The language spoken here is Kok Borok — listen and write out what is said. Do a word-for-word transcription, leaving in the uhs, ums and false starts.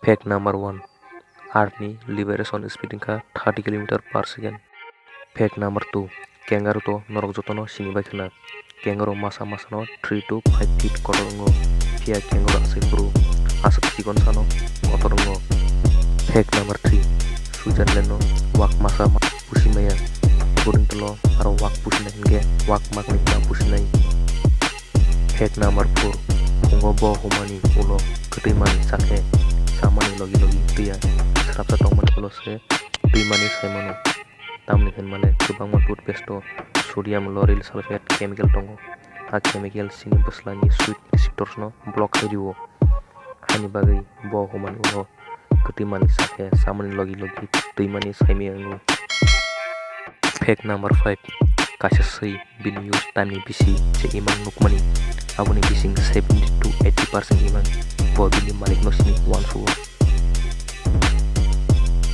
Fact number one. Earth ni libration speed wngkha thirty kilometer per second. Fact number two. Kangaroo to norok jotono sini bai khna. Kangaroo masa masano three to five feet kotor wngo. Phiya kangaroo asai phuru aswk chikon sano kotor wngo. Fact number three. Switzerland no wak masa ma-, pusi maya. Boding tolo aro wak pusi nai hinkhe wak mak ni pusi nai. Fact number four. Phungo bo humani ulo kwtwi manwi chakhe chamani logi logi twiya srapsa tongmani ulo se twimani saimano. Tamni hinmale kwbangma toothpaste o sodium lauryl sulfate chemical tongo. A chemical chini bwslani sweet receptors no block khai rio. Haini bagwi bo humani ulo kwtwi manwi chakhe chamani logi logi twimani saimaya wngo. Fact number five. Kaisa swi bini use time ni bisi se imang nukmani, aboni bising seventy to eighty percent imang bo bini malikno sini uansukgo.